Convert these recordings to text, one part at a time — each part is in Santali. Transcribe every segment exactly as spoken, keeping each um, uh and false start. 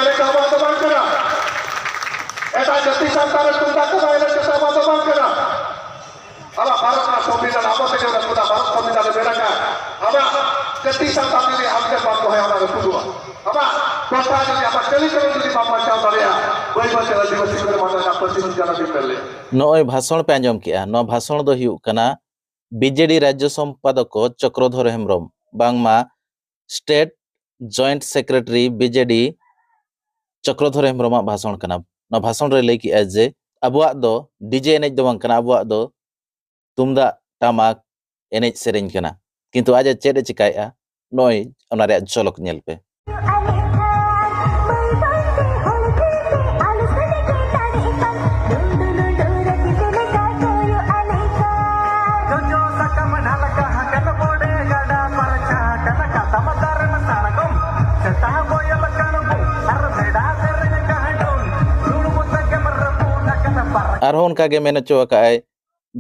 ᱮᱱᱮᱡ ᱫᱚ ᱟᱵᱚᱣᱟᱜ ᱫᱚ ᱵᱟᱝ ᱠᱟᱱᱟ᱾ ᱮᱴᱟᱜ ᱡᱟᱹᱛᱤ ᱥᱟᱶᱛᱟ ᱨᱮ ᱛᱩᱢᱫᱟᱜ ᱴᱟᱢᱟᱠ ᱮᱱᱮᱡ ᱠᱟᱛᱮ ᱟᱵᱚᱣᱟᱜ ᱫᱚ ᱵᱟᱝ ᱠᱟᱱᱟ᱾ ᱟᱵᱚᱣᱟᱜ ᱵᱷᱟᱨᱚᱛ ᱨᱮᱱᱟᱜ ᱥᱚᱝᱵᱤᱫᱷᱟᱱ ᱟᱵᱚ ᱛᱮᱜᱮ ᱵᱚᱱ ᱵᱮᱱᱟᱣ, ᱵᱷᱟᱨᱚᱛ ᱥᱚᱝᱵᱤᱫᱷᱟᱱ ᱨᱮ ᱢᱮᱱᱟᱜ ᱟᱠᱟᱫ᱾ ᱟᱵᱚᱣᱟᱜ ᱡᱟᱹᱛᱤ ᱥᱟᱶᱛᱟ ᱡᱩᱫᱤ ᱟᱢ ᱛᱮ ᱵᱟᱢ ᱫᱚᱦᱚᱭᱟ, ᱚᱱᱟ ᱨᱟᱹᱯᱩᱫᱚᱜᱼᱟ᱾ ᱟᱵᱚᱣᱟᱜ ᱴᱚᱴᱷᱟ ᱡᱩᱫᱤ, ᱟᱵᱚᱣᱟᱜ ᱪᱟᱹᱞᱤ ᱪᱚᱞᱚᱱ ᱡᱩᱫᱤ ᱵᱟᱢ ᱵᱟᱧᱪᱟᱣ ᱫᱟᱲᱮᱭᱟᱜᱼᱟ, ᱵᱟᱹᱭ ᱵᱟᱹᱭ ᱛᱮ ᱟᱹᱫᱤᱵᱟᱹᱥᱤ ᱠᱚᱨᱮ ᱢᱟᱱᱮ ᱚᱱᱟ ᱯᱟᱹᱨᱥᱤ ᱵᱚᱱ ᱡᱟᱱᱟᱢ ᱤᱫᱤ ᱞᱮ᱾ ᱱᱚᱜᱼᱚᱭ ᱵᱷᱟᱥᱚᱬ ᱯᱮ ᱟᱸᱡᱚᱢ ᱠᱮᱜᱼᱟ, ᱱᱚᱣᱟ ᱵᱷᱟᱥᱚᱬ ᱫᱚ ᱦᱩᱭᱩᱜ ᱠᱟᱱᱟ ᱵᱤᱡᱮᱰᱤ ᱨᱟᱡᱽᱡᱚ ᱥᱚᱢᱯᱟᱫᱚᱠ ᱪᱚᱠᱨᱚᱫᱷᱚᱨ ᱦᱮᱢᱵᱨᱚᱢ, ᱵᱟᱝᱢᱟ ᱥᱴᱮᱴ ᱡᱚᱭᱮᱱᱴ ᱥᱮᱠᱨᱮᱴᱟᱨᱤ ᱵᱤᱡᱮᱰᱤ ᱪᱚᱠᱨᱚᱫᱷᱚᱨ ᱦᱮᱢᱵᱨᱚᱢᱟᱜ ᱵᱷᱟᱥᱚᱬ ᱠᱟᱱᱟ᱾ ᱱᱚᱣᱟ ᱵᱷᱟᱥᱚᱬ ᱨᱮ ᱞᱟᱹᱭ ᱠᱮᱜᱼᱟ ᱡᱮ ᱟᱵᱚᱣᱟᱜ ᱫᱚ ᱰᱤᱡᱮ ᱮᱱᱮᱡ ᱫᱚ ᱵᱟᱝ ᱠᱟᱱᱟ, ᱟᱵᱚᱣᱟᱜ ᱫᱚ ᱛᱩᱢᱫᱟᱜ ᱴᱟᱢᱟᱠ ᱮᱱᱮᱡ ᱥᱮᱨᱮᱧ ᱠᱟᱱᱟ᱾ ᱠᱤᱱᱛᱩ ᱟᱡ ᱪᱮᱫ ᱮ ᱪᱤᱠᱟᱭᱮᱜᱼᱟ, ᱱᱚᱜᱼᱚᱭ ᱚᱱᱟ ᱨᱮᱭᱟᱜ ᱡᱷᱚᱞᱚᱠ ᱧᱮᱞ ᱯᱮ᱾ ᱡᱚᱡᱚ ᱥᱟᱠᱟᱢ ᱰᱷᱟᱞᱠᱟ ᱟᱠᱟᱱ ᱵᱚᱰᱮ ᱜᱟᱰᱟ ᱯᱟᱨᱪᱟ ᱟᱠᱟᱱ ᱠᱟᱫᱟᱢ ᱫᱟᱨᱮᱢ ᱥᱟᱬᱜᱚᱢ ᱥᱮᱛᱟ ᱵᱚᱭᱚᱞ ᱠᱟᱬᱵᱩ ᱟᱨ ᱵᱷᱮᱰᱟ ᱥᱮᱨᱮᱧ ᱠᱟᱦᱰᱩᱢ ᱫᱩᱲᱩᱵ ᱥᱟᱠᱟᱢ ᱨᱟᱹᱯᱩᱫ ᱟᱠᱟᱱ ᱯᱟᱨᱪᱟ᱾ ᱟᱨᱦᱚᱸ ᱚᱱᱠᱟ ᱜᱮ ᱢᱮᱱ ᱦᱚᱪᱚ ᱟᱠᱟᱫ ᱟᱭ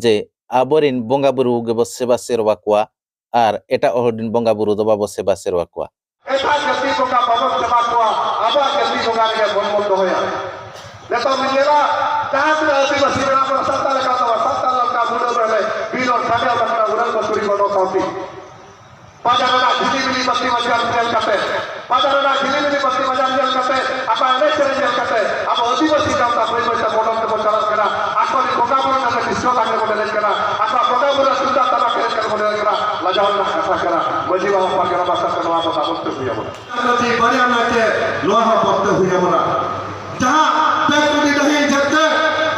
ᱡᱮ ᱟᱵᱚᱨᱤᱱ ᱵᱚᱸᱜᱟ ᱵᱩᱨᱩ ᱜᱮᱵᱚ ᱥᱮᱵᱟ ᱥᱮᱨᱣᱟ ᱠᱚᱣᱟ ᱟᱨ ᱮᱴᱟᱜ ᱦᱚᱲ ᱨᱤᱱ ᱵᱚᱸᱜᱟ ᱵᱩᱨᱩ ᱫᱚ ᱵᱟᱵᱚ ᱥᱮᱵᱟ ᱥᱮᱨᱣᱟ ᱠᱚᱣᱟ᱾ ᱮᱴᱟᱜ ᱡᱟᱹᱛᱤ ᱵᱚᱸᱜᱟ ᱵᱟᱵᱚᱱ ᱥᱮᱵᱟ ᱠᱚᱣᱟ, ᱟᱵᱚᱣᱟᱜ ᱡᱟᱹᱛᱤ ᱵᱚᱸᱜᱟ ᱨᱮᱜᱮ ᱢᱚᱱ ᱵᱚᱱ ᱫᱚᱦᱚᱭᱟ᱾ ᱱᱤᱛᱚᱜ ᱵᱤᱱ ᱧᱮᱞᱟ, ᱡᱟᱦᱟᱸ ᱛᱤᱱᱟᱹᱜ ᱟᱹᱫᱤᱵᱟᱹᱥᱤ ᱢᱮᱱᱟᱜ ᱵᱚᱱᱟ, ᱥᱟᱱᱛᱟᱲ ᱞᱮᱠᱟ ᱫᱚ ᱵᱟᱝ, ᱥᱟᱱᱛᱟᱲ ᱞᱮᱠᱟ ᱢᱩᱰᱟᱹ ᱵᱮᱲᱮ ᱵᱤᱨ ᱚᱨ ᱥᱟᱸᱜᱮ ᱚᱰᱚᱠ ᱠᱟᱱᱟ, ᱩᱨᱟᱹᱝ ᱠᱚ ᱥᱩᱨᱤ ᱵᱚᱱᱚ ᱥᱟᱶᱛᱮ᱾ ᱵᱟᱡᱟᱨ ᱨᱮᱱᱟᱜ ᱡᱷᱤᱞᱤᱢᱤᱞᱤ ᱵᱟᱹᱛᱤ ᱵᱟᱡᱟᱨ ᱧᱮᱞ ᱠᱟᱛᱮ, ᱵᱟᱡᱟᱨ ᱨᱮᱱᱟᱜ ᱡᱷᱤᱞᱤᱢᱤᱞᱤ ᱵᱟᱹᱛᱤ ᱵᱟᱡᱟᱨ ᱧᱮᱞ ᱠᱟᱛᱮ, ᱟᱠᱚᱣᱟᱜ ᱮᱱᱮᱡ ᱥᱮᱨᱮᱧ ᱧᱮᱞ ᱠᱟᱛᱮ, ᱟᱵᱚ ᱟᱹᱫᱤᱵᱟᱹᱥᱤ ᱜᱟᱶᱛᱟ ᱵᱟᱹᱭ ᱵᱟᱹᱭ ᱛᱮ ᱢᱚᱰᱚᱨᱱ ᱛᱮᱵᱚᱱ ᱪᱟᱞᱟᱜ ᱠᱟᱱᱟ᱾ ᱟᱠᱚ ᱨᱮᱱ ᱵᱚᱸᱜᱟ ᱵᱩᱨᱩ ᱞᱟᱹᱜᱤᱫ ᱰᱤᱥᱠᱳ ᱞᱟᱜᱽᱲᱮ ᱵᱚᱱ ᱮᱱᱮᱡ ᱠᱟᱱᱟ, ᱟᱠᱚᱣᱟᱜ ᱵᱚᱸᱜᱟ ᱵᱩᱨᱩ ᱛᱩᱢᱫᱟᱜ ᱴᱟᱢᱟᱠ ᱮᱱᱮᱡ ᱠᱟᱛᱮ ᱵᱚᱱ ᱮᱱᱮᱡ ᱠᱟᱱᱟ᱾ ᱞᱟᱡᱟᱣ ᱨᱮᱱᱟᱜ ᱠᱟᱛᱷᱟ ᱠᱟᱱᱟ᱾ ᱢᱟᱹᱡᱷᱤ ᱵᱟᱵᱟ ᱯᱟᱨᱜᱟᱱᱟ ᱯᱟᱦᱴᱟ ᱛᱮ ᱱᱚᱣᱟ ᱵᱚᱱ ᱟᱵᱚᱱ ᱛᱮ ᱦᱩᱭ ᱟᱵᱚᱱᱟ᱾ ᱱᱚᱣᱟ ᱦᱚᱸ ᱵᱚᱱᱫᱚ ᱦᱩᱭ ᱟᱵᱚᱱᱟ᱾ ᱡᱟᱦᱟᱸ ᱯᱮ ᱠᱳᱴᱤ ᱰᱟᱹᱦᱤ ᱡᱟᱛᱮ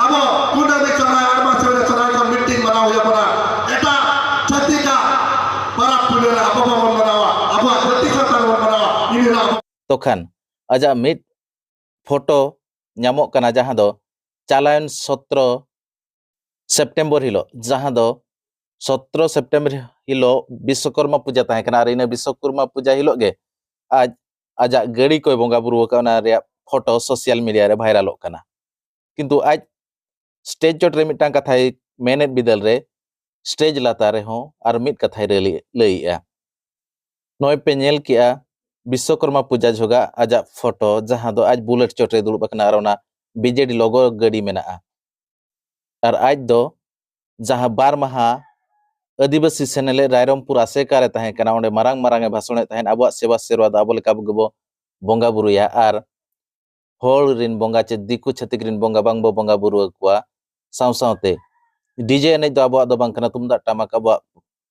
ᱟᱵᱚ ᱠᱩᱱᱟᱹᱢᱤ ᱥᱚᱨᱦᱟᱭ ᱟᱨ ᱢᱟᱥ ᱨᱮ ᱥᱚᱨᱦᱟᱭ ᱠᱷᱚᱱ ᱢᱤᱫᱴᱤᱡ ᱢᱟᱱᱟᱣ ᱦᱩᱭ ᱟᱵᱚᱱᱟ᱾ ᱮᱴᱟᱜ ᱪᱷᱟᱹᱛᱤᱠᱟᱜ ᱯᱟᱨᱟᱵᱽ ᱯᱩᱱᱟᱹᱭ ᱨᱮ ᱟᱵᱚ ᱵᱟᱵᱚᱱ ᱢᱟᱱᱟᱣᱟ, ᱟᱵᱚᱣᱟᱜ ᱡᱟᱹᱛᱤ ᱥᱟᱱᱛᱟᱲ ᱵᱚᱱ ᱢᱟᱱᱟᱣᱟ᱾ ᱤᱱᱟᱹ ᱦᱤᱞᱳᱜ ᱟᱵᱚ ᱛᱚᱠᱷᱟᱱ ᱟᱡᱟᱜ ᱢᱤᱫ ᱯᱷᱳᱴᱳ ᱧᱟᱢᱚᱜ ᱠᱟᱱᱟ, ᱡᱟᱦᱟᱸ ᱫᱚ ᱪᱟᱞᱟᱣᱮᱱ ᱥᱚᱛᱨᱚ ᱥᱮᱯᱴᱮᱢᱵᱚᱨ ᱦᱤᱞᱳᱜ, ᱡᱟᱦᱟᱸ ᱫᱚ ᱥᱚᱛᱨᱚ ᱥᱮᱯᱴᱮᱢᱵᱚᱨ ᱦᱤᱞᱳᱜ ᱵᱤᱥᱥᱚᱠᱚᱨᱢᱟ ᱯᱩᱡᱟ ᱛᱟᱦᱮᱸ ᱠᱟᱱᱟ, ᱟᱨ ᱤᱱᱟᱹ ᱵᱤᱥᱥᱚᱠᱚᱨᱢᱟ ᱯᱩᱡᱟ ᱦᱤᱞᱳᱜ ᱜᱮ ᱟᱡ ᱟᱡᱟᱜ ᱜᱟᱹᱲᱤ ᱠᱚᱭ ᱵᱚᱸᱜᱟ ᱵᱩᱨᱩ ᱟᱠᱟᱫ, ᱚᱱᱟ ᱨᱮᱭᱟᱜ ᱯᱷᱳᱴᱳ ᱥᱳᱥᱟᱞ ᱢᱤᱰᱤᱭᱟ ᱨᱮ ᱵᱷᱟᱭᱨᱟᱞᱚᱜ ᱠᱟᱱᱟ᱾ ᱠᱤᱱᱛᱩ ᱟᱡ ᱥᱴᱮᱡᱽ ᱪᱚᱴ ᱨᱮ ᱢᱤᱫᱴᱟᱝ ᱠᱟᱛᱷᱟᱭ ᱢᱮᱱᱮᱫ ᱵᱤᱫᱟᱹᱞ ᱨᱮ ᱥᱴᱮᱡᱽ ᱞᱟᱛᱟᱨ ᱨᱮᱦᱚᱸ ᱟᱨ ᱢᱤᱫ ᱠᱟᱛᱷᱟᱭ ᱨᱮᱞᱤ-, ᱞᱟᱹᱭᱮᱜᱼᱟ᱾ ᱱᱚᱜᱼᱚᱭ ᱯᱮ ᱧᱮᱞ ᱠᱮᱜᱼᱟ, ᱵᱤᱥᱥᱚᱠᱚᱨᱢᱟ ᱯᱩᱡᱟ ᱡᱷᱚᱜᱟ ᱟᱡᱟᱜ ᱯᱷᱳᱴᱳ, ᱡᱟᱦᱟᱸ ᱫᱚ ᱟᱡ ᱵᱩᱞᱮᱴ ᱪᱚᱴ ᱨᱮ ᱫᱩᱲᱩᱵ ᱟᱠᱟᱱᱟ ᱟᱨ ᱚᱱᱟ ᱵᱤᱡᱮᱰᱤ ᱞᱳᱜᱳ ᱜᱟᱹᱰᱤ ᱢᱮᱱᱟᱜᱼᱟ᱾ ᱟᱨ ᱟᱡ ᱫᱚ ᱡᱟᱦᱟᱸ ᱵᱟᱨ ᱢᱟᱦᱟ ᱟᱹᱫᱤᱵᱟᱹᱥᱤ ᱥᱮᱱᱮᱞᱮᱫ ᱨᱟᱭᱨᱚᱝᱯᱩᱨ ᱟᱥᱮᱠᱟ ᱨᱮ ᱛᱟᱦᱮᱸ ᱠᱟᱱᱟ, ᱚᱸᱰᱮ ᱢᱟᱨᱟᱝ ᱢᱟᱨᱟᱝ ᱮ ᱵᱷᱟᱥᱚᱬᱮᱫ ᱛᱟᱦᱮᱸᱫ, ᱟᱵᱚᱣᱟᱜ ᱥᱮᱵᱟ ᱥᱮᱨᱣᱟ ᱫᱚ ᱟᱵᱚ ᱞᱮᱠᱟ ᱜᱮᱵᱚ ᱵᱚᱸᱜᱟ ᱵᱩᱨᱩᱭᱟ ᱟᱨ ᱦᱚᱲ ᱨᱤᱱ ᱵᱚᱸᱜᱟ ᱪᱮ ᱫᱤᱠᱩ ᱪᱷᱟᱹᱛᱤᱠ ᱨᱤᱱ ᱵᱚᱸᱜᱟ ᱵᱟᱝ ᱵᱚ ᱵᱚᱸᱜᱟ ᱵᱩᱨᱩ ᱟᱠᱚᱣᱟ᱾ ᱥᱟᱶ ᱥᱟᱶᱛᱮ ᱰᱤᱡᱮ ᱮᱱᱮᱡ ᱫᱚ ᱟᱵᱚᱣᱟᱜ ᱫᱚ ᱵᱟᱝ ᱠᱟᱱᱟ, ᱛᱩᱢᱫᱟᱜ ᱴᱟᱢᱟᱠ ᱟᱵᱚᱣᱟᱜ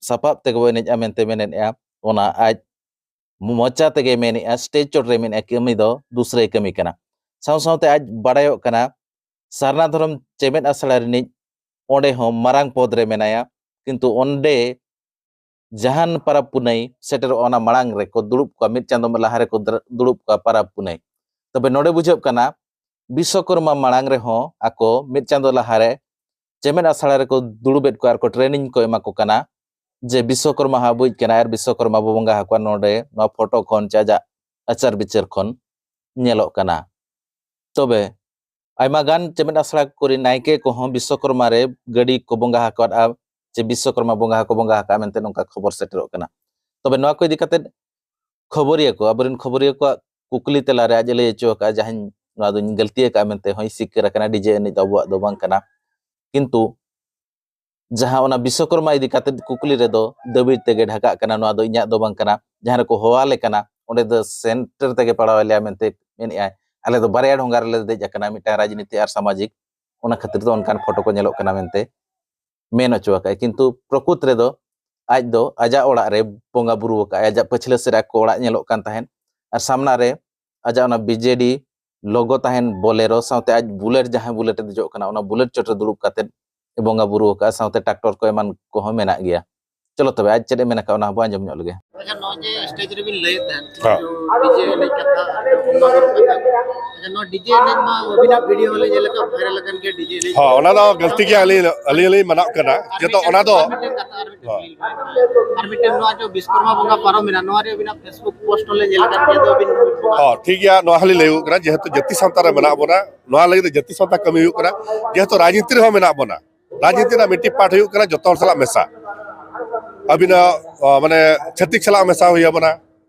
ᱥᱟᱯᱟᱵ ᱛᱮᱜᱮ ᱵᱚ ᱮᱱᱮᱡᱼᱟ ᱢᱮᱱᱛᱮ ᱢᱮᱱᱮᱫᱼᱟ᱾ ᱚᱱᱟ ᱟᱡ ᱢᱚᱪᱟ ᱛᱮᱜᱮ ᱢᱮᱱᱮᱫᱼᱟ, ᱥᱴᱮᱡ ᱪᱚᱴ ᱨᱮ ᱢᱮᱱᱮᱫᱼᱟ, ᱠᱟᱹᱢᱤ ᱫᱚ ᱫᱩᱥᱨᱟᱭ ᱠᱟᱹᱢᱤ ᱠᱟᱱᱟ᱾ ᱥᱟᱶ ᱥᱟᱶᱛᱮ ᱟᱡ ᱵᱟᱲᱟᱭᱚᱜ ᱠᱟᱱᱟ ᱥᱟᱨᱱᱟ ᱫᱷᱚᱨᱚᱢ ᱪᱮᱢᱮᱫ ᱟᱥᱲᱟ ᱨᱤᱱᱤᱡ ᱚᱸᱰᱮ ᱦᱚᱸ ᱢᱟᱨᱟᱝ ᱯᱚᱫᱽ ᱨᱮ ᱢᱮᱱᱟᱭᱟ, ᱠᱤᱱᱛᱩ ᱚᱸᱰᱮ ᱡᱟᱦᱟᱱ ᱯᱟᱨᱟᱵᱽ ᱯᱩᱱᱟᱹᱭ ᱥᱮᱴᱮᱨᱚᱜᱼᱟ, ᱚᱱᱟ ᱢᱟᱲᱟᱝ ᱨᱮᱠᱚ ᱫᱩᱲᱩᱵ ᱠᱚᱣᱟ, ᱢᱤᱫ ᱪᱟᱸᱫᱚ ᱞᱟᱦᱟ ᱨᱮᱠᱚ ᱫᱩᱲᱩᱵ ᱠᱚᱣᱟ ᱯᱟᱨᱟᱵᱽ ᱯᱩᱱᱟᱹᱭ᱾ ᱛᱚᱵᱮ ᱱᱚᱰᱮ ᱵᱩᱡᱷᱟᱹᱜ ᱠᱟᱱᱟ ᱵᱤᱥᱥᱚᱠᱚᱨᱢᱟ ᱢᱟᱲᱟᱝ ᱨᱮᱦᱚᱸ ᱟᱠᱚ ᱢᱤᱫ ᱪᱟᱸᱫᱚ ᱞᱟᱦᱟᱨᱮ ᱪᱮᱢᱮᱫ ᱟᱥᱲᱟ ᱨᱮᱠᱚ ᱫᱩᱲᱩᱵᱮᱫ ᱠᱚᱣᱟ ᱟᱨ ᱠᱚ ᱴᱨᱮᱱᱤᱝ ᱠᱚ ᱮᱢᱟ ᱠᱚ ᱠᱟᱱᱟ ᱡᱮ ᱵᱤᱥᱥᱚᱠᱚᱨᱢᱟ ᱦᱚᱸ ᱟᱵᱚᱭᱤᱡ ᱠᱟᱱᱟᱭ ᱟᱨ ᱵᱤᱥᱥᱚᱠᱚᱨᱢᱟ ᱵᱚ ᱵᱚᱸᱜᱟ ᱟᱠᱚᱣᱟ ᱱᱚᱰᱮ ᱱᱚᱣᱟ ᱯᱷᱳᱴᱳ ᱠᱷᱚᱱ ᱪᱮ ᱟᱡᱟᱜ ᱟᱪᱟᱨ ᱵᱤᱪᱟᱹᱨ ᱠᱷᱚᱱ ᱧᱮᱞᱚᱜ ᱠᱟᱱᱟ᱾ ᱛᱚᱵᱮ ᱟᱭᱢᱟ ᱜᱟᱱ ᱪᱮᱢᱮᱫ ᱟᱥᱲᱟ ᱠᱚᱨᱮ ᱱᱟᱭᱠᱮ ᱠᱚᱦᱚᱸ ᱵᱤᱥᱥᱚᱠᱚᱨᱢᱟ ᱨᱮ ᱜᱟᱹᱰᱤ ᱠᱚ ᱵᱚᱸᱜᱟ ᱟᱠᱟᱫᱼᱟ, ᱪᱮ ᱵᱤᱥᱥᱚᱠᱚᱨᱢᱟ ᱵᱚᱸᱜᱟ ᱦᱚᱸᱠᱚ ᱵᱚᱸᱜᱟ ᱟᱠᱟᱫᱼᱟ ᱢᱮᱱᱛᱮ ᱱᱚᱝᱠᱟ ᱠᱷᱚᱵᱚᱨ ᱥᱮᱴᱮᱨᱚᱜ ᱠᱟᱱᱟ᱾ ᱛᱚᱵᱮ ᱱᱚᱣᱟ ᱠᱚ ᱤᱫᱤ ᱠᱟᱛᱮ ᱠᱷᱚᱵᱚᱨᱤᱭᱟᱹ ᱠᱚ, ᱟᱵᱚᱨᱮᱱ ᱠᱷᱚᱵᱚᱨᱤᱭᱟᱹ ᱠᱚᱣᱟᱜ ᱠᱩᱠᱞᱤ ᱛᱮᱞᱟᱨᱮ ᱟᱡ ᱮ ᱞᱟᱹᱭ ᱦᱚᱪᱚ ᱟᱠᱟᱫᱼᱟ, ᱡᱟᱦᱟᱸᱧ ᱱᱚᱣᱟ ᱫᱚᱧ ᱜᱟᱹᱞᱛᱤ ᱟᱠᱟᱫᱼᱟ ᱢᱮᱱᱛᱮ ᱦᱚᱸᱭ ᱥᱤᱠᱟᱹᱨ ᱟᱠᱟᱱᱟ, ᱰᱤᱡᱮ ᱮᱱᱮᱡ ᱫᱚ ᱟᱵᱚᱣᱟᱜ ᱫᱚ ᱵᱟᱝ ᱠᱟᱱᱟ᱾ ᱠᱤᱱᱛᱩ ᱡᱟᱦᱟᱸ ᱚᱱᱟ ᱵᱤᱥᱥᱚᱠᱚᱨᱢᱟ ᱤᱫᱤ ᱠᱟᱛᱮ ᱠᱩᱠᱞᱤ ᱨᱮᱫᱚ ᱫᱟᱹᱵᱤ ᱛᱮᱜᱮ ᱰᱷᱟᱠᱟᱜ ᱠᱟᱱᱟ, ᱱᱚᱣᱟ ᱫᱚ ᱤᱧᱟᱹᱜ ᱫᱚ ᱵᱟᱝ ᱠᱟᱱᱟ᱾ ᱡᱟᱦᱟᱸ ᱨᱮᱠᱚ ᱦᱚᱦᱚᱣᱟᱞᱮ ᱠᱟᱱᱟ, ᱚᱸᱰᱮ ᱫᱚ ᱥᱮᱱᱴᱟᱨ ᱛᱮᱜᱮ ᱯᱟᱲᱟᱣ ᱟᱞᱮᱭᱟ ᱢᱮᱱᱛᱮ ᱢᱮᱱᱮᱫᱼᱟᱭ᱾ ᱟᱞᱮ ᱫᱚ ᱵᱟᱨᱭᱟ ᱰᱷᱚᱸᱜᱟ ᱨᱮᱞᱮ ᱫᱮᱡ ᱟᱠᱟᱱᱟ, ᱢᱤᱫᱴᱟᱝ ᱨᱟᱡᱽᱱᱤᱛᱤ ᱟᱨ ᱥᱟᱢᱟᱡᱤᱠ, ᱚᱱᱟ ᱠᱷᱟᱹᱛᱤᱨ ᱫᱚ ᱚᱱᱠᱟᱱ ᱯᱷᱳᱴᱳ ᱠᱚ ᱧᱮᱞᱚᱜ ᱠᱟᱱᱟ ᱢᱮᱱᱛᱮ ᱢᱮᱱ ᱦᱚᱪᱚ ᱟᱠᱟᱫᱼᱟᱭ᱾ ᱠᱤᱱᱛᱩ ᱯᱨᱚᱠᱩᱛ ᱨᱮᱫᱚ ᱟᱡ ᱫᱚ ᱟᱡᱟᱜ ᱚᱲᱟᱜ ᱨᱮ ᱵᱚᱸᱜᱟ ᱵᱩᱨᱩ ᱟᱠᱟᱫᱼᱟᱭ᱾ ᱟᱡᱟᱜ ᱯᱟᱹᱪᱷᱞᱟᱹ ᱥᱮᱫ ᱨᱮ ᱟᱠᱚ ᱚᱲᱟᱜ ᱧᱮᱞᱚᱜ ᱠᱟᱱ ᱛᱟᱦᱮᱸᱫ ᱟᱨ ᱥᱟᱢᱱᱟ ᱨᱮ ᱟᱡᱟᱜ ᱚᱱᱟ ᱵᱤᱡᱮᱰᱤ ᱞᱳᱜᱳ ᱛᱟᱦᱮᱱ, ᱵᱚᱞᱮᱨᱳ ᱥᱟᱶᱛᱮ ᱟᱡ ᱵᱩᱞᱮᱴ, ᱡᱟᱦᱟᱸ ᱵᱩᱞᱮᱴ ᱮ ᱫᱮᱡᱚᱜ ᱠᱟᱱᱟ, ᱚᱱᱟ ᱵᱩᱞᱮᱴ ᱪᱚᱴ ᱨᱮ ᱫᱩᱲᱩᱵ ᱠᱟᱛᱮᱫ ᱮ ᱵᱚᱸᱜᱟ ᱵᱩᱨᱩ ᱟᱠᱟᱫᱼᱟ, ᱥᱟᱶᱛᱮ ᱴᱨᱟᱠᱴᱚᱨ ᱠᱚ ᱮᱢᱟᱱ ᱠᱚᱦᱚᱸ ᱢᱮᱱᱟᱜ ᱜᱮᱭᱟ᱾ ᱪᱚᱞᱚ ᱛᱚᱵᱮ ᱟᱡ ᱪᱮᱫ ᱮ ᱢᱮᱱ ᱟᱠᱟᱫ ᱚᱱᱟ ᱦᱚᱸᱵᱚ ᱟᱸᱡᱚᱢ ᱧᱚᱜ ᱞᱮᱜᱮ᱾ ᱟᱪᱪᱷᱟ, ᱱᱚᱜᱼᱚᱭ ᱡᱮ ᱥᱴᱮᱡ ᱨᱮᱵᱤᱱ ᱞᱟᱹᱭᱮᱫ ᱛᱟᱦᱮᱸᱫ, ᱦᱮᱸ᱾ ᱰᱤᱡᱮ ᱮᱱᱮᱡ ᱠᱟᱛᱷᱟ, ᱵᱚᱸᱜᱟ ᱵᱩᱨᱩ ᱠᱟᱛᱷᱟ᱾ ᱟᱪᱪᱷᱟ, ᱱᱚᱣᱟ ᱰᱤᱡᱮ ᱮᱱᱮᱡ ᱢᱟ ᱟᱹᱵᱤᱱᱟᱜ ᱵᱷᱤᱰᱤᱭᱳ ᱦᱚᱸᱞᱮ ᱧᱮᱞ ᱟᱠᱟᱫ, ᱵᱷᱟᱭᱨᱟᱞ ᱟᱠᱟᱱ ᱜᱮᱭᱟ ᱰᱤᱡᱮ ᱮᱱᱮᱡ᱾ ᱦᱚᱸ, ᱚᱱᱟ ᱫᱚ ᱜᱟᱹᱞᱛᱤ ᱜᱮ ᱟᱹᱞᱤᱧ, ᱟᱹᱞᱤᱧ ᱞᱤᱧ ᱢᱟᱱᱟᱜ ᱠᱟᱱᱟ᱾ ᱟᱨ ᱡᱮᱦᱮᱛᱩ ᱢᱤᱫᱴᱮᱱ ᱚᱱᱟ ᱫᱚ ᱟᱨ ᱢᱤᱫᱴᱮᱱ ᱠᱟᱛᱷᱟ, ᱟᱨ ᱢᱤᱫᱴᱮᱱ ᱦᱚᱸ᱾ ᱠᱩᱠᱞᱤ ᱞᱤᱧ ᱫᱚᱦᱚᱭᱮᱫᱟ᱾ ᱟᱨ ᱢᱤᱫᱴᱮᱱ ᱱᱚᱣᱟ ᱡᱮ ᱵᱤᱥᱠᱚᱨᱢᱟ ᱵᱚᱸᱜᱟ ᱯᱟᱨᱚᱢᱮᱱᱟ, ᱱᱚᱣᱟ ᱨᱮ ᱟᱹᱵᱤᱱᱟᱜ Facebook ᱯᱳᱥᱴ ᱦᱚᱸᱞᱮ ᱧᱮᱞ ᱟᱠᱟᱫ ᱜᱮᱭᱟ, ᱟᱫᱚ ᱟᱹᱵᱤᱱ ᱦᱚᱸ, ᱴᱷᱤᱠ ᱜᱮᱭᱟ, ᱱᱚᱣᱟ ᱦᱚᱸᱞᱤᱧ ᱞᱟᱹᱭ ᱠᱟᱱᱟ, ᱡᱮᱦᱮᱛᱩ ᱡᱟᱹᱛᱤ ᱥᱟᱶᱛᱟ ᱨᱮ ᱢᱮᱱᱟᱜ ᱵᱚᱱᱟ, ᱱᱚᱣᱟ ᱞᱟᱹᱜᱤᱫ ᱫᱚ ᱡᱟᱹᱛᱤ ᱥᱟᱶᱛᱟ ᱠᱟᱹᱢᱤ ᱦᱩᱭᱩᱜ ᱠᱟᱱᱟ᱾ ᱡᱮᱦᱮᱛᱩ ᱨᱟᱡᱽᱱᱤᱛᱤ ᱨᱮᱦᱚᱸ ᱢᱮᱱᱟᱜ ᱵᱚᱱᱟ, ᱨᱟᱡᱽᱱᱤᱛᱤ ᱨᱮᱱᱟᱜ ᱢᱤᱫᱴᱤᱡ ᱯᱟᱨᱴ ᱦᱩᱭᱩᱜ ᱠᱟᱱᱟ ᱡᱚᱛᱚ ᱦᱚᱲ ᱥᱟᱞᱟᱜ ᱢᱮᱥᱟ, ᱟᱹᱵᱤᱱᱟᱜ, ᱟ, ᱢᱟᱱᱮ ᱪᱷᱟᱹᱛᱤᱠ ᱥᱟᱞᱟᱜ ᱢᱮᱥᱟ ᱦᱩᱭ ᱟᱵᱚᱱᱟ,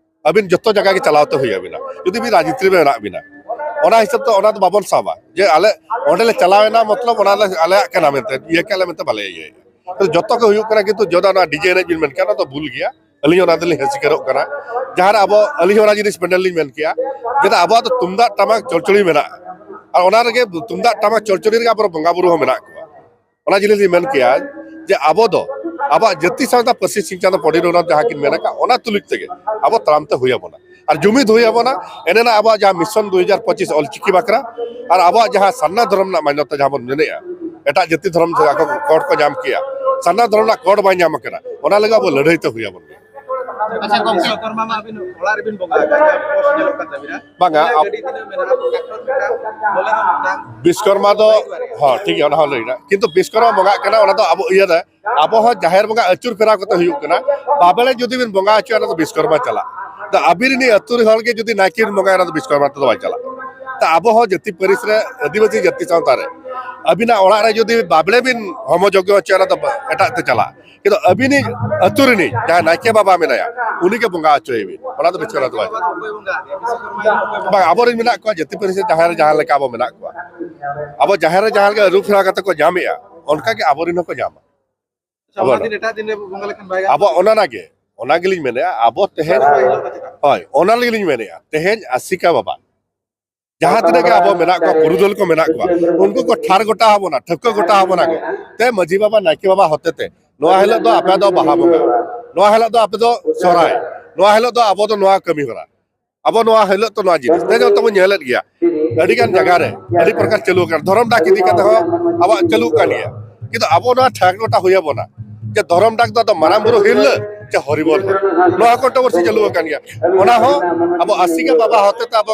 ᱟᱹᱵᱤᱱ ᱡᱚᱛᱚ ᱡᱟᱭᱜᱟ ᱜᱮ ᱪᱟᱞᱟᱣ ᱛᱮ ᱦᱩᱭ ᱟᱹᱵᱤᱱᱟ, ᱡᱩᱫᱤ ᱵᱤᱱ ᱨᱟᱡᱽᱱᱤᱛᱤ ᱨᱮ ᱢᱮᱱᱟᱜ ᱵᱤᱱᱟ᱾ ᱚᱱᱟ ᱦᱤᱥᱟᱹᱵ ᱛᱮ ᱚᱱᱟ ᱫᱚ ᱵᱟᱵᱚᱱ ᱥᱟᱵᱟ ᱡᱮ ᱟᱞᱮ ᱚᱸᱰᱮ ᱞᱮ ᱪᱟᱞᱟᱣ ᱮᱱᱟ, ᱢᱚᱛᱞᱚᱵ ᱚᱱᱟ ᱞᱮ ᱟᱞᱮᱭᱟᱜ ᱠᱟᱱᱟ ᱢᱮᱱᱛᱮ, ᱤᱭᱟᱹ ᱠᱮᱫ ᱞᱮ ᱢᱮᱱᱛᱮ ᱵᱟᱞᱮ ᱤᱭᱟᱹᱭᱟ᱾ ᱛᱚ ᱡᱚᱛᱚ ᱜᱮ ᱦᱩᱭᱩᱜ ᱠᱟᱱᱟ, ᱠᱤᱱᱛᱩ ᱡᱚᱫᱟ ᱚᱱᱟ ᱰᱤᱡᱮ ᱮᱱᱮᱡ ᱵᱤᱱ ᱢᱮᱱ ᱠᱮᱭᱟ, ᱚᱱᱟ ᱫᱚ ᱵᱷᱩᱞ ᱜᱮᱭᱟ᱾ ᱟᱹᱞᱤᱧ ᱚᱱᱟ ᱫᱚᱞᱤᱧ ᱦᱮᱸ ᱥᱤᱠᱟᱹᱨᱚᱜ ᱠᱟᱱᱟ᱾ ᱡᱟᱦᱟᱸ ᱨᱮ ᱟᱵᱚ, ᱟᱹᱞᱤᱧ ᱦᱚᱸ ᱚᱱᱟ ᱡᱤᱱᱤᱥ ᱯᱮᱱᱰᱮᱞ ᱞᱤᱧ ᱢᱮᱱ ᱠᱮᱭᱟ, ᱪᱮᱫᱟᱜ ᱟᱵᱚᱣᱟᱜ ᱫᱚ ᱛᱩᱢᱫᱟᱜ ᱴᱟᱢᱟᱠ ᱪᱚᱲᱪᱚᱲᱤ ᱢᱮᱱᱟᱜᱼᱟ, ᱟᱨ ᱚᱱᱟ ᱨᱮᱜᱮ ᱛᱩᱢᱫᱟᱜ ᱴᱟᱢᱟᱠ ᱪᱚᱲᱪᱚᱲᱤ ᱨᱮᱜᱮ ᱟᱵᱚ ᱵᱚᱸᱜᱟ ᱵᱩᱨᱩ ᱦᱚᱸ ᱢᱮᱱᱟᱜ ᱠᱚᱣᱟ᱾ ᱚᱱᱟ ᱡᱤᱱᱤᱥ ᱞᱤᱧ ᱢᱮᱱ ᱠᱮᱭᱟ ᱡᱮ ᱟᱵᱚ ᱫᱚ ᱟᱵᱚᱣᱟᱜ ᱡᱟᱹᱛᱤ ᱥᱟᱶᱛᱟ ᱯᱟᱹᱨᱥᱤ ᱥᱤᱧ ᱪᱟᱸᱫᱚ ᱯᱚᱱᱰᱤᱛ ᱨᱚᱜᱷᱩᱱᱟᱛᱷ ᱡᱟᱦᱟᱸ ᱠᱤᱱ ᱢᱮᱱ ᱟᱠᱟᱫ, ᱚᱱᱟ ᱛᱩᱞᱩᱡ ᱛᱮᱜᱮ ᱟᱵᱚ ᱛᱟᱲᱟᱢ ᱛᱮ ᱦᱩᱭ ᱟᱵᱚᱱᱟ ᱟᱨ ᱡᱩᱢᱤᱫ ᱦᱩᱭ ᱟᱵᱚᱱᱟ᱾ ᱮᱱᱮᱱᱟ ᱟᱵᱚᱣᱟᱜ ᱡᱟᱦᱟᱸ ᱢᱤᱥᱚᱱ ᱫᱩ ᱦᱟᱡᱟᱨ ᱯᱚᱸᱪᱤᱥ ᱚᱞᱪᱤᱠᱤ ᱵᱟᱠᱷᱨᱟ ᱟᱨ ᱟᱵᱚᱣᱟᱜ ᱡᱟᱦᱟᱸ ᱥᱟᱨᱱᱟ ᱫᱷᱚᱨᱚᱢ ᱨᱮᱱᱟᱜ ᱢᱟᱱᱭᱚᱛᱟ ᱡᱟᱦᱟᱸ ᱵᱚᱱ ᱢᱮᱱᱮᱜᱼᱟ, ᱮᱴᱟᱜ ᱡᱟᱹᱛᱤ ᱫᱷᱚᱨᱚᱢ ᱥᱮ ᱟᱠᱚ ᱠᱳᱰ ᱠᱚ ᱧᱟᱢ ᱠᱮᱜᱼᱟ, ᱥᱟᱨᱱᱟ ᱫᱷᱚᱨᱚᱢ ᱨᱮᱱᱟᱜ ᱠᱳᱰ ᱵᱟᱭ ᱧᱟᱢ ᱟᱠᱟᱱᱟ, ᱚᱱᱟ ᱞᱟᱹᱜᱤᱫ ᱟᱵᱚ ᱞᱟᱹᱲᱦᱟᱹᱭ ᱛᱮ ᱦᱩᱭ ᱟᱵᱚᱱ ᱜᱮᱭᱟ᱾ ᱟᱪᱪᱷᱟ ᱜᱚᱢᱠᱮ, ᱵᱤᱥᱥᱚᱠᱚᱨᱢᱟ ᱢᱟ ᱟᱹᱵᱤᱱ ᱚᱲᱟᱜ ᱨᱮᱵᱤᱱ ᱵᱚᱸᱜᱟ ᱟᱠᱟᱫ, ᱡᱟᱦᱟᱸ ᱯᱳᱥᱴ ᱧᱮᱞᱚᱜ ᱠᱟᱱ ᱛᱟᱹᱵᱤᱱᱟ᱾ ᱵᱟᱝᱟ, ᱟᱵ- ᱜᱟᱹᱰᱤ ᱛᱤᱱᱟᱹᱜ ᱢᱮᱱᱟᱜᱼᱟ, ᱴᱨᱟᱠᱴᱚᱨ ᱢᱤᱫᱴᱟᱝ, ᱵᱚᱞᱮᱨᱳ ᱢᱤᱫᱴᱟᱝ᱾ ᱵᱤᱥᱠᱚᱨᱢᱟ ᱫᱚ, ᱦᱚᱸ, ᱴᱷᱤᱠ ᱜᱮᱭᱟ, ᱚᱱᱟ ᱦᱚᱸ ᱞᱟᱹᱭ ᱮᱫᱟ᱾ ᱠᱤᱱᱛᱩ ᱵᱤᱥᱠᱚᱨᱢᱟ ᱵᱚᱸᱜᱟᱜ ᱠᱟᱱᱟ, ᱚᱱᱟ ᱫᱚ ᱟᱵᱚ ᱤᱭᱟᱹ ᱨᱮ, ᱟᱵᱚ ᱦᱚᱸ ᱡᱟᱦᱮᱨ ᱵᱚᱸᱜᱟ ᱟᱹᱪᱩᱨ ᱯᱷᱮᱨᱟᱣ ᱠᱟᱛᱮ ᱦᱩᱭᱩᱜ ᱠᱟᱱᱟ᱾ ᱵᱟᱵᱮᱲᱮ ᱡᱩᱫᱤ ᱵᱤᱱ ᱵᱚᱸᱜᱟ ᱦᱚᱪᱚᱭᱟ, ᱚᱱᱟ ᱫᱚ ᱵᱤᱥᱠᱚᱨᱢᱟ ᱪᱟᱞᱟᱜ᱾ ᱛᱚ ᱟᱹᱵᱤᱱ ᱨᱤᱱᱤᱡ ᱟᱹᱛᱩ ᱨᱮ ᱦᱚᱲ ᱜᱮ ᱡᱩᱫᱤ ᱱᱟᱭᱠᱮ ᱵᱤᱱ ᱵᱚᱸᱜᱟᱭᱟ, ᱚᱱᱟ ᱫᱚ ᱵᱤᱥᱠᱚᱨᱢᱟ ᱛᱮᱫᱚ ᱵᱟᱭ ᱪᱟᱞᱟᱜ᱾ ᱛᱚ ᱟᱵᱚ ᱦᱚᱸ ᱡᱟᱹᱛᱤ ᱯᱟᱹᱨᱤᱥ ᱨᱮ, ᱟᱹᱫᱤᱵᱟᱹᱥᱤ ᱡᱟᱹᱛᱤ ᱥᱟᱶᱛᱟ ᱨᱮ ᱟᱹᱵᱤᱱᱟᱜ ᱚᱲᱟᱜ ᱨᱮ ᱡᱩᱫᱤ ᱵᱟᱵᱲᱮ ᱵᱤᱱ ᱦᱚᱢᱚ ᱡᱚᱜᱽᱜᱚ ᱦᱚᱪᱚᱭᱟ, ᱚᱱᱟ ᱫᱚ ᱮᱴᱟᱜ ᱛᱮ ᱪᱟᱞᱟᱜ᱾ ᱠᱤᱱᱛᱩ ᱟᱹᱵᱤᱱᱤᱡ ᱟᱹᱛᱩ ᱨᱤᱱᱤᱡ ᱡᱟᱦᱟᱸᱭ ᱱᱟᱭᱠᱮ ᱵᱟᱵᱟ ᱢᱮᱱᱟᱭᱟ, ᱩᱱᱤ ᱜᱮ ᱵᱚᱸᱜᱟ ᱦᱚᱪᱚᱭᱮ ᱵᱤᱱ, ᱚᱱᱟ ᱫᱚ ᱵᱤᱥᱠᱚᱨᱢᱟ ᱫᱚ ᱵᱟᱭ ᱪᱟᱞᱟᱜ᱾ ᱵᱟᱝ, ᱟᱵᱚᱨᱮᱱ ᱢᱮᱱᱟᱜ ᱠᱚᱣᱟ, ᱡᱟᱹᱛᱤ ᱯᱟᱹᱨᱤᱥ ᱨᱮ ᱡᱟᱦᱟᱸᱭ ᱨᱮ ᱡᱟᱦᱟᱸ ᱞᱮᱠᱟ ᱟᱵᱚ ᱢᱮᱱᱟᱜ ᱠᱚᱣᱟ᱾ ᱟᱵᱚ ᱡᱟᱦᱮᱨ ᱨᱮ ᱡᱟᱦᱟᱸ ᱞᱮᱠᱟ ᱟᱹᱨᱩ ᱯᱷᱮᱨᱟᱣ ᱠᱟᱛᱮ ᱠᱚ ᱧᱟᱢᱮᱜᱼᱟ, ᱚᱱᱠᱟ ᱜᱮ ᱟᱵᱚᱨᱮᱱ ᱦᱚᱸᱠᱚ ᱧᱟᱢᱟ᱾ ᱟᱪᱪᱷᱟ, ᱚᱱᱟ ᱫᱤᱱ ᱮᱴᱟᱜ ᱫᱤᱱ ᱨᱮ ᱵᱚᱸᱜᱟ ᱞᱮᱠᱷᱟᱱ ᱵᱟᱭ ᱜᱟᱱᱚᱜᱼᱟ? ᱟᱵᱚ ᱚᱱᱟ ᱜᱮ, ᱚᱱᱟ ᱜᱮᱞᱤᱧ ᱢᱮᱱᱮᱫᱼᱟ, ᱟᱵᱚ ᱛᱮᱦᱮᱧ, ᱥᱚᱦᱨᱟᱭ ᱦᱤᱞᱳᱜ ᱫᱚ ᱪᱮᱫᱟᱜ? ᱦᱳᱭ, ᱚᱱᱟ ᱞᱟᱹᱜᱤᱫ ᱞᱤᱧ ᱢᱮᱱᱮᱫᱼᱟ, ᱛᱮᱦᱮᱧ ᱟᱥᱮᱠᱟ ᱵᱟᱵᱟ, ᱡᱟᱦᱟᱸ ᱛᱤᱱᱟᱹᱜ ᱜᱮ ᱟᱵᱚ ᱢᱮᱱᱟᱜ ᱠᱚᱣᱟ, ᱯᱩᱨᱩᱫᱷᱩᱞ ᱠᱚ ᱢᱮᱱᱟᱜ ᱠᱚᱣᱟ, ᱩᱱᱠᱩ ᱠᱚ ᱴᱷᱟᱲ ᱜᱚᱴᱟ ᱟᱵᱚᱱᱟ, ᱴᱷᱟᱹᱣᱠᱟᱹ ᱜᱚᱴᱟ ᱟᱵᱚᱱᱟ ᱠᱚ᱾ ᱛᱮ ᱢᱟᱹᱡᱷᱤ ᱵᱟᱵᱟ, ᱱᱟᱭᱠᱮ ᱵᱟᱵᱟ ᱦᱚᱛᱮ ᱛᱮ, ᱱᱚᱣᱟ ᱦᱤᱞᱳᱜ ᱫᱚ ᱟᱯᱮ ᱫᱚ ᱵᱟᱦᱟ ᱵᱚᱸᱜᱟ, ᱱᱚᱣᱟ ᱦᱤᱞᱳᱜ ᱫᱚ ᱟᱯᱮ ᱫᱚ ᱥᱚᱦᱨᱟᱭ, ᱱᱚᱣᱟ ᱦᱤᱞᱳᱜ ᱫᱚ ᱟᱵᱚ ᱫᱚ ᱱᱚᱣᱟ ᱠᱟᱹᱢᱤ ᱦᱚᱨᱟ, ᱟᱵᱚ ᱱᱚᱣᱟ ᱦᱤᱞᱳᱜ ᱫᱚ ᱱᱚᱣᱟ ᱡᱤᱱᱤᱥ᱾ ᱛᱮᱦᱮᱧ ᱦᱚᱸ ᱛᱟᱵᱚᱱ ᱧᱮᱞᱮᱫ ᱜᱮᱭᱟ, ᱟᱹᱰᱤ ᱜᱟᱱ ᱡᱟᱭᱜᱟ ᱨᱮ ᱟᱹᱰᱤ ᱯᱨᱚᱠᱟᱨ ᱪᱟᱹᱞᱩ ᱟᱠᱟᱱᱟ, ᱫᱷᱚᱨᱚᱢ ᱰᱟᱠ ᱤᱫᱤ ᱠᱟᱛᱮ ᱦᱚᱸ ᱟᱵᱚᱣᱟᱜ ᱪᱟᱹᱞᱩ ᱠᱟᱱ ᱜᱮᱭᱟ᱾ ᱠᱤᱱᱛᱩ ᱟᱵᱚ ᱱᱚᱣᱟ ᱴᱷᱟᱲ ᱜᱚᱴᱟ ᱦᱩᱭ ᱟᱵᱚᱱᱟ ᱡᱮ ᱫᱷᱚᱨᱚᱢ ᱰᱟᱠ ᱫᱚ ᱟᱫᱚ ᱢᱟᱨᱟᱝ ᱵᱩᱨᱩ ᱦᱤᱨᱞᱟᱹ ᱪᱮ ᱦᱚᱨᱤᱵᱚᱞ ᱦᱚᱲ, ᱱᱚᱣᱟ ᱠᱚᱱᱴᱨᱳᱵᱷᱟᱨᱥᱤ ᱪᱟᱹᱞᱩ ᱟᱠᱟᱱ ᱜᱮᱭᱟ᱾ ᱚᱱᱟ ᱦᱚᱸ ᱟᱵᱚ ᱟᱥᱮᱠᱟ ᱵᱟᱵᱟ ᱦᱚᱛᱮ ᱛᱮ ᱟᱵᱚ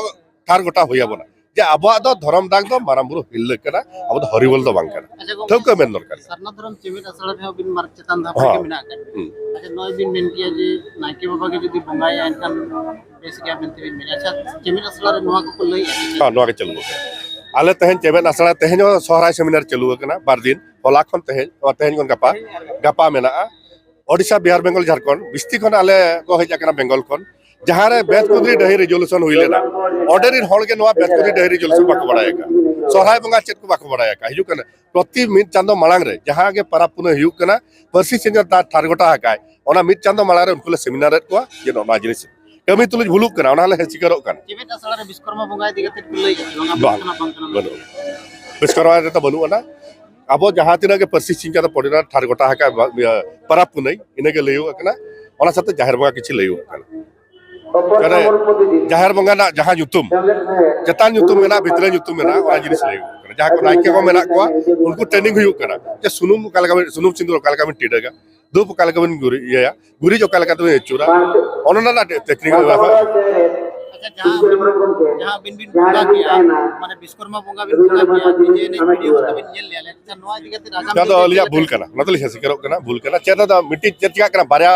ᱴᱷᱟᱲ ᱜᱚᱴᱟ ᱦᱩᱭ ᱟᱵᱚᱱᱟ ᱡᱮ ᱟᱵᱚᱣᱟᱜ ᱫᱚ ᱫᱷᱚᱨᱚᱢ ᱰᱟᱠ ᱫᱚ ᱢᱟᱨᱟᱝ ᱵᱩᱨᱩ ᱦᱤᱨᱞᱟᱹ ᱠᱟᱱᱟ, ᱟᱵᱚ ᱫᱚ ᱦᱚᱨᱤᱵᱚᱞ ᱫᱚ ᱵᱟᱝ ᱠᱟᱱᱟ᱾ ᱟᱪᱪᱷᱟ ᱜᱚᱢᱠᱮ, ᱴᱷᱟᱹᱣᱠᱟᱹ ᱢᱮᱱ ᱫᱚᱨᱠᱟᱨ᱾ ᱥᱟᱨᱱᱟ ᱫᱷᱚᱨᱚᱢ ᱪᱮᱢᱮᱫ ᱟᱥᱲᱟ ᱨᱮᱦᱚᱸ ᱵᱤᱱ ᱢᱟᱨ-, ᱪᱮᱛᱟᱱ ᱫᱷᱟᱯ ᱨᱮᱜᱮ ᱦᱚᱸ᱾ ᱢᱮᱱᱟᱜ ᱟᱠᱟᱫ ᱵᱤᱱᱟ᱾ ᱦᱩᱸ᱾ ᱟᱪᱪᱷᱟ, ᱱᱚᱜᱼᱚᱭ ᱵᱤᱱ ᱢᱮᱱ ᱠᱮᱭᱟ ᱡᱮ ᱱᱟᱭᱠᱮ ᱵᱟᱵᱟ ᱜᱮ ᱡᱩᱫᱤ ᱵᱚᱸᱜᱟᱭᱟ, ᱮᱱᱠᱷᱟᱱ ᱵᱮᱥ ᱜᱮᱭᱟ ᱢᱮᱱᱛᱮ ᱵᱤᱱ ᱢᱮᱱᱟ᱾ ᱟᱪᱪᱷᱟ, ᱪᱮᱢᱮᱫ ᱟᱥᱲᱟ ᱨᱮ ᱱᱚᱣᱟ ᱠᱚᱠᱚ ᱞᱟᱹᱭᱮᱫᱼᱟ ᱥᱮ ᱪᱮᱫ? ᱦᱚᱸ, ᱱᱚᱣᱟ ᱜᱮ ᱪᱟᱹᱞᱩ ᱟᱠᱟᱱᱟ᱾ ᱟᱞᱮ ᱛᱮᱦᱮᱧ ᱪᱮᱢᱮᱫ ᱟᱥᱲᱟ, ᱛᱮᱦᱮᱧ ᱦᱚᱸ ᱥᱚᱦᱨᱟᱭ ᱥᱮᱢᱤᱱᱟᱨ ᱪᱟᱹᱞᱩ ᱟᱠᱟᱱᱟ, ᱵᱟᱨ ᱫᱤᱱ, ᱦᱚᱞᱟ ᱠᱷᱚᱱ ᱛᱮᱦᱮᱧ, ᱱᱚᱣᱟ ᱛᱮᱦᱮᱧ ᱠᱷᱚᱱ ᱜᱟᱯᱟ, ᱜᱟᱯᱟ ᱢᱮᱱᱟᱜᱼᱟ᱾ ᱳᱰᱤᱥᱟ, ᱵᱤᱦᱟᱨ, ᱵᱮᱝᱜᱚᱞ, ᱡᱷᱟᱲᱠᱷᱚᱸᱰ, ᱵᱤᱥᱛᱤ ᱠᱷᱚᱱ ᱟᱞᱮ ᱠᱚ ᱦᱮᱡ ᱟᱠᱟᱱᱟ ᱵᱮᱝᱜᱚᱞ ᱠᱷᱚᱱ᱾ ᱡᱟᱦᱟᱸ ᱨᱮ ᱵᱮᱛᱠᱩᱸᱫᱽᱨᱤ ᱰᱟᱹᱦᱤ ᱨᱮᱡᱚᱞᱩᱥᱚᱱ ᱦᱩᱭ ᱞᱮᱱᱟ, ᱚᱸᱰᱮ ᱨᱤᱱ ᱦᱚᱲ ᱜᱮ ᱱᱚᱣᱟ ᱵᱮᱛᱠᱩᱸᱫᱽᱨᱤ ᱰᱟᱹᱦᱤ ᱨᱮᱡᱚᱞᱩᱥᱚᱱ ᱵᱟᱠᱚ ᱵᱟᱲᱟᱭ ᱟᱠᱟᱫ, ᱥᱚᱨᱦᱟᱭ ᱵᱚᱸᱜᱟ ᱪᱮᱫ ᱠᱚ ᱵᱟᱠᱚ ᱵᱟᱲᱟᱭ ᱟᱠᱟᱫ᱾ ᱦᱤᱡᱩᱜ ᱠᱟᱱᱟ ᱯᱨᱚᱛᱤ ᱢᱤᱫ ᱪᱟᱸᱫᱚ ᱢᱟᱲᱟᱝ ᱨᱮ ᱡᱟᱦᱟᱸ ᱜᱮ ᱯᱟᱨᱟᱵᱽ ᱯᱩᱱᱟᱹᱭ ᱦᱩᱭᱩᱜ ᱠᱟᱱᱟ, ᱯᱟᱹᱨᱥᱤ ᱥᱤᱧ ᱚᱛ ᱴᱷᱟᱨ ᱜᱚᱴᱟ ᱟᱠᱟᱫ, ᱚᱱᱟ ᱢᱤᱫ ᱪᱟᱸᱫᱚ ᱢᱟᱲᱟᱝ ᱨᱮ ᱩᱱᱠᱩ ᱞᱮ ᱥᱮᱢᱤᱱᱟᱨ ᱮᱫ ᱠᱚᱣᱟ ᱡᱮ ᱱᱚᱣᱟ ᱡᱤᱱᱤᱥ ᱠᱟᱹᱢᱤ ᱛᱩᱞᱩᱡ ᱵᱷᱩᱞᱩᱜ ᱠᱟᱱᱟ, ᱚᱱᱟ ᱞᱮ ᱥᱤᱠᱟᱨᱚᱜ ᱠᱟᱱᱟ᱾ ᱪᱮᱢᱮᱫ ᱟᱥᱲᱟ ᱨᱮ ᱵᱤᱥᱠᱚᱨᱢᱟ ᱵᱚᱸᱜᱟ ᱤᱫᱤ ᱠᱟᱛᱮ ᱠᱚ ᱞᱟᱹᱭ ᱠᱟᱜ ᱵᱟᱝ, ᱵᱟᱹᱱᱩᱜᱼᱟ᱾ ᱵᱤᱥᱠᱚᱨᱢᱟ ᱨᱮᱫᱚ ᱵᱟᱹᱱᱩᱜ ᱟᱱᱟ᱾ ᱟᱵᱚ ᱡᱟᱦᱟᱸ ᱛᱤᱱᱟᱹᱜ ᱜᱮ ᱯᱟᱹᱨᱥᱤ ᱥᱤᱧ ᱪᱟᱸᱫᱚ ᱯᱚᱨᱮ ᱨᱮ ᱴᱷᱟᱨ ᱜᱚᱴᱟ ᱟᱠᱟᱫ ᱵᱟ-, ᱤᱭᱟᱹ, ᱯᱟᱨᱟᱵᱽ ᱯᱩᱱᱟᱹᱭ, ᱤᱱᱟᱹᱜᱮ ᱞᱟᱹᱭᱚᱜ ᱠᱟᱱᱟ᱾ ᱚᱱᱟ ᱥᱟᱶᱛᱮ ᱡᱟᱦᱮᱨ ᱵᱚᱸᱜᱟ ᱠᱤᱪᱷᱩ ᱞᱟᱹᱭᱚᱜ ᱠᱟᱱᱟ᱾ ᱢᱟᱱᱮ ᱡᱟᱦᱮᱨ ᱵᱚᱸᱜᱟ ᱨᱮᱱᱟᱜ ᱡᱟᱦᱟᱸ ᱧᱩᱛᱩᱢ, ᱪᱮᱛᱟᱱ ᱧᱩᱛᱩᱢ ᱢᱮᱱᱟᱜᱼᱟ, ᱵᱷᱤᱛᱨᱤ ᱧᱩᱛᱩᱢ ᱢᱮᱱᱟᱜᱼᱟ, ᱚᱱᱟ ᱡᱤᱱᱤᱥ ᱞᱟᱹᱭᱚᱜ ᱠᱟᱱᱟ᱾ ᱡᱟᱦᱟᱸ ᱠᱚ ᱱᱟᱭᱠᱮ ᱠᱚ ᱢᱮᱱᱟᱜ ᱠᱚᱣᱟ, ᱩᱱᱠᱩ ᱴᱨᱮᱱᱤᱝ ᱦᱩᱭᱩᱜ ᱠᱟᱱᱟ ᱡᱮ ᱥᱩᱱᱩᱢ ᱚᱠᱟ ᱞᱮᱠᱟ ᱵᱤᱱ, ᱥᱩᱱᱩᱢ ᱥᱤᱸᱫᱩᱨ ᱚᱠᱟ ᱞᱮᱠᱟ ᱵᱤᱱ ᱴᱤᱰᱟᱹᱜᱟ, ᱫᱷᱩᱯ ᱚᱠᱟ ᱞᱮᱠᱟ ᱵᱤᱱ ᱜᱩᱨᱤᱡ ᱤᱭᱟᱹᱭᱟ, ᱜᱩᱨᱤᱡ ᱚᱠᱟ ᱞᱮᱠᱟ ᱛᱮᱵᱤᱱ ᱟᱹᱪᱩᱨᱟ, ᱚᱱᱟ ᱨᱮᱱᱟᱜ ᱴᱮᱠᱱᱤᱠ ᱵᱮᱯᱟᱨ᱾ ᱟᱪᱪᱷᱟ, ᱡᱟᱦᱟᱸ ᱟᱹᱵᱤᱱ, ᱡᱟᱦᱟᱸ ᱟᱹᱵᱤᱱ ᱵᱤᱱ ᱵᱚᱸᱜᱟ ᱠᱮᱜᱼᱟ, ᱢᱟᱱᱮ ᱵᱤᱥᱠᱚᱨᱢᱟ ᱵᱚᱸᱜᱟ ᱵᱤᱱ ᱵᱚᱸᱜᱟ ᱠᱮᱜᱼᱟ, ᱰᱤᱡᱮ ᱮᱱᱮᱡ ᱵᱷᱤᱰᱤᱭᱳ ᱠᱚᱛᱮ ᱵᱤᱱ ᱧᱮᱞ ᱞᱮᱜᱼᱟ, ᱟᱪᱪᱷᱟ, ᱱᱚᱣᱟ ᱤᱫᱤ ᱠᱟᱛᱮ ᱟᱜᱟᱢ ᱱᱚᱣᱟ ᱫᱚ ᱫᱤᱱ ᱨᱮ ᱟᱹᱞᱤᱧᱟᱜ ᱪᱮᱫ ᱵᱷᱩᱞ ᱞᱮᱠᱟ ᱠᱟᱱᱟ, ᱱᱚᱣᱟ ᱫᱚᱞᱤᱧ ᱥᱤᱠᱟᱨᱚᱜ ᱠᱟᱱᱟ, ᱵᱷᱩᱞ ᱠᱟᱱᱟ᱾ ᱪᱮᱫ ᱫᱚ ᱢᱤᱫᱴᱤᱡ ᱪᱮᱫ ᱪᱤᱠᱟᱜ ᱠᱟᱱᱟ, ᱵᱟᱨᱭᱟ,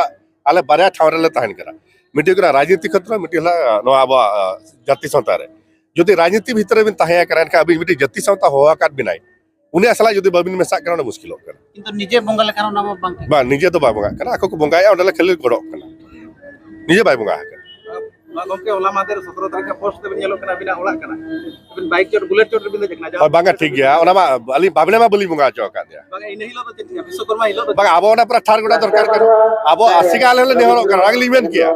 ᱟᱞᱮ ᱵᱟᱨᱭᱟ ᱴᱷᱟᱶ ᱨᱮᱞᱮ ᱛᱟᱦᱮᱱ ᱠᱟᱱᱟ᱾ ᱢᱤᱫᱴᱤᱡ ᱦᱩᱭᱩᱜ ᱠᱟᱱᱟ ᱨᱟᱡᱽᱱᱤᱛᱤ ᱠᱷᱮᱛᱨᱚ, ᱢᱤᱫᱴᱤᱡ ᱦᱩᱭᱩᱜ ᱠᱟᱱᱟ ᱱᱚᱣᱟ ᱟᱵᱚᱣᱟᱜ, ᱟᱸ, ᱡᱟᱹᱛᱤ ᱥᱟᱶᱛᱟ ᱨᱮ᱾ ᱡᱩᱫᱤ ᱨᱟᱡᱽᱱᱤᱛᱤ ᱵᱷᱤᱛᱨᱤ ᱨᱮᱵᱤᱱ ᱛᱟᱦᱮᱸ ᱟᱠᱟᱱᱟ, ᱮᱱᱠᱷᱟᱱ ᱟᱹᱵᱤᱱ ᱢᱤᱫᱴᱤᱡ ᱡᱟᱹᱛᱤ ᱥᱟᱶᱛᱟ ᱦᱚᱦᱚ ᱟᱠᱟᱫ ᱵᱤᱱᱟᱭ, ᱩᱱᱤ ᱥᱟᱞᱟᱜ ᱡᱩᱫᱤ ᱵᱟᱹᱵᱤᱱ ᱢᱮᱥᱟᱜ ᱠᱟᱱᱟ, ᱚᱸᱰᱮ ᱢᱩᱥᱠᱤᱞᱚᱜ ᱠᱟᱱᱟ᱾ ᱠᱤᱱᱛᱩ ᱱᱤᱡᱮ ᱵᱚᱸᱜᱟ ᱞᱮᱠᱷᱟᱱ ᱚᱱᱟ ᱢᱟ ᱵᱟᱝ ᱴᱷᱤᱠ᱾ ᱵᱟᱝ, ᱱᱤᱡᱮ ᱫᱚ ᱵᱟᱭ ᱵᱚᱸᱜᱟᱜ ᱠᱟᱱᱟ, ᱟᱠᱚ ᱠᱚ ᱵᱚᱸᱜᱟᱭᱟ, ᱚᱸᱰᱮ ᱞᱮ ᱠᱷᱟᱹᱞᱤ ᱜᱚᱲᱚᱜ ᱠᱟᱱᱟ, ᱱᱤᱡᱮ ᱵᱟᱭ ᱵᱚᱸᱜᱟ ᱟᱠᱟᱱᱟ᱾ ᱢᱟ ᱜᱚᱢᱠᱮ, ᱦᱚᱞᱟ ᱢᱟᱦᱫᱮᱨ ᱥᱚᱛᱨᱚ ᱛᱟᱹᱨᱤᱠᱷ ᱨᱮ ᱯᱳᱥᱴ ᱛᱮᱵᱤᱱ ᱧᱮᱞᱚᱜ ᱠᱟᱱᱟ ᱟᱹᱵᱤᱱᱟᱜ ᱚᱲᱟᱜ ᱠᱟᱱᱟ, ᱟᱹᱵᱤᱱ ᱵᱟᱭᱤᱠ ᱪᱚᱴ, ᱵᱩᱞᱮᱴ ᱪᱚᱴ ᱨᱮᱵᱤᱱ ᱫᱮᱡ ᱟᱠᱟᱱᱟ, ᱡᱟᱦᱟᱸ ᱦᱳᱭ, ᱵᱟᱝᱟ, ᱴᱷᱤᱠ ᱜᱮᱭᱟ, ᱚᱱᱟ ᱢᱟ ᱟᱹᱞᱤᱧ ᱵᱟᱵᱽᱞᱮ ᱢᱟ ᱵᱟᱹᱞᱤᱧ ᱵᱚᱸᱜᱟ ᱦᱚᱪᱚ ᱟᱠᱟᱫ ᱫᱮᱭᱟ᱾ ᱵᱟᱝᱟ, ᱤᱱᱟᱹ ᱦᱤᱞᱳᱜ ᱫᱚ ᱪᱮᱫ ᱪᱤᱠᱟ? ᱵᱤᱥᱥᱚᱠᱚᱨᱢᱟ ᱦᱤᱞᱳᱜ ᱫᱚ ᱵᱟᱝᱟ, ᱟᱵᱚ ᱚᱱᱟ ᱯᱩᱨᱟᱹ ᱴᱷᱟᱨ ᱜᱚᱴᱟ ᱫᱚᱨᱠᱟᱨ ᱠᱟᱱᱟ, ᱟᱵᱚ ᱟᱥᱮᱠᱟ ᱟᱞᱮ ᱦᱚᱸᱞᱮ ᱱᱮᱦᱚᱨᱚᱜ ᱠᱟᱱᱟ, ᱚᱱᱟ ᱜᱮᱞᱤᱧ ᱢᱮᱱ ᱠᱮᱭᱟ,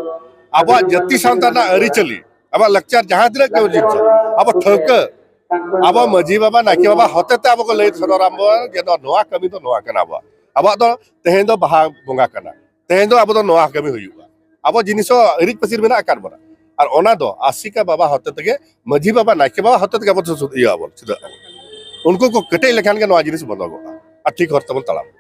ᱟᱵᱚᱣᱟᱜ ᱡᱟᱹᱛᱤ ᱥᱟᱶᱛᱟ ᱨᱮᱱᱟᱜ ᱟᱹᱨᱤᱪᱟᱹᱞᱤ, ᱟᱵᱚᱣᱟᱜ ᱞᱟᱠᱪᱟᱨ, ᱡᱟᱦᱟᱸ ᱛᱤᱱᱟᱹᱜ ᱜᱮ ᱡᱤᱱᱤᱥ, ᱟᱵᱚ ᱴᱷᱟᱹᱣᱠᱟᱹ, ᱟᱵᱚ ᱢᱟᱹᱡᱷᱤ ᱵᱟᱵᱟ, ᱱᱟᱭᱠᱮ ᱵᱟᱵᱟ ᱦᱚᱛᱮ ᱛᱮ ᱟᱵᱚ ᱠᱚ ᱞᱟᱹᱭ ᱥᱚᱫᱚᱨ ᱟᱵᱚᱱ ᱡᱮ ᱱᱚᱣᱟ, ᱱᱚᱣᱟ ᱠᱟᱹᱢᱤ ᱫᱚ ᱱᱚᱣᱟ ᱠᱟᱱᱟ ᱟᱵᱚᱣᱟᱜ᱾ ᱟᱵᱚᱣᱟᱜ ᱫᱚ ᱛᱮᱦᱮᱧ ᱫᱚ ᱵᱟᱦᱟ ᱵᱚᱸᱜᱟ ᱠᱟᱱᱟ, ᱛᱮᱦᱮᱧ ᱫᱚ ᱟᱵᱚ ᱫᱚ ᱱᱚᱣᱟ ᱠᱟᱹᱢᱤ ᱦᱩᱭᱩᱜᱼᱟ᱾ ᱟᱵᱚ ᱡᱤᱱᱤᱥ ᱦᱚᱸ ᱤᱨᱤᱡ ᱯᱟᱹᱥᱤᱨ ᱢᱮᱱᱟᱜ ᱟᱠᱟᱫ ᱵᱚᱱᱟ, ᱟᱨ ᱚᱱᱟ ᱫᱚ ᱟᱥᱮᱠᱟ ᱵᱟᱵᱟ ᱦᱚᱛᱮ ᱛᱮᱜᱮ, ᱢᱟᱹᱡᱷᱤ ᱵᱟᱵᱟ, ᱱᱟᱭᱠᱮ ᱵᱟᱵᱟ ᱦᱚᱛᱮ ᱛᱮᱜᱮ ᱟᱵᱚ ᱫᱚ ᱥᱩᱫ-, ᱤᱭᱟᱹ ᱟᱵᱚᱱ, ᱥᱩᱫᱷᱟᱹᱜ ᱟᱵᱚᱱ᱾ ᱩᱱᱠᱩ ᱠᱚ ᱠᱮᱴᱮᱡ ᱞᱮᱠᱷᱟᱱ ᱜᱮ ᱱᱚᱣᱟ ᱡᱤᱱᱤᱥ ᱵᱚᱱᱫᱚᱜᱚᱜᱼᱟ ᱟᱨ ᱴᱷᱤᱠ ᱦᱚᱨ ᱛᱮᱵᱚᱱ ᱛᱟᱲᱟᱢᱟ᱾